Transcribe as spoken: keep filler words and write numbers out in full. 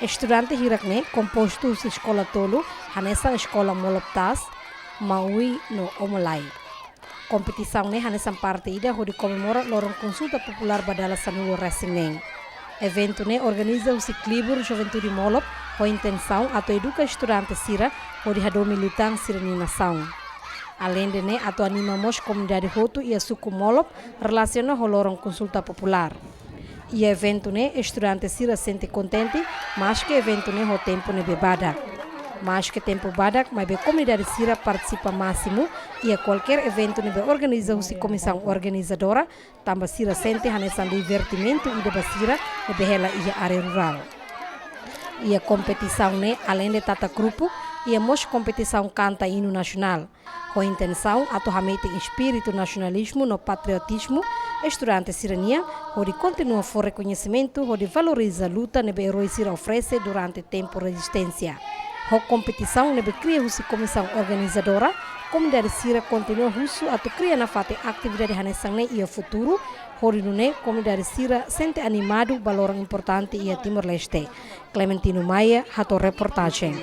Estudante hirak ne'e kompostu husi eskola tolu, hanesan eskola Molop Taas, Maui no Omolai. Kompetisaun ne'e hanesan parte ida hodi komemora loron konsulta populár ba dala sanulu resin neen. Eventu ne'e organiza husi Klibur Juventude Molop, ho intensaun atu eduka estudante sira hodi hadomi liután sira-nia nasaun. Aleinde ne'e atu anima mós komunidade hotu iha suku Molop relasiona ho loron konsulta populár. Iha eventu ne'e estudante sira sente kontente, maske eventu ne'e ho tempu ne'ebé badak. Maske tempu badak, maibé komunidade sira partisipa másimu iha kualkér eventu ne'ebé organiza husi komisaun organizadora, tanba sira sente hanesan divertimentu ida ba sira ne'ebé hela iha área rurál. Iha kompetisaun ne'e, aleinde tata grupu, iha mós kompetisaun kanta hinu nasionál. Ho intensaun atu hametin espíritu nasionalizmu no patriotizmu estudante sira-nian, hodi kontinua fó rekoñesimentu hodi valoriza luta ne'ebé eroi sira oferese durante tempu rezisténsia. Ho kompetisaun ne'ebé kria husi komisaun organizadora, komunidade sira kontinua husu atu kria nafatin atividade hanesan ne'e iha futuru, hodi nune'e komunidade sira sente animadu ba loron importante iha Timor-Leste. Clementino Maia, hato'o reportajen.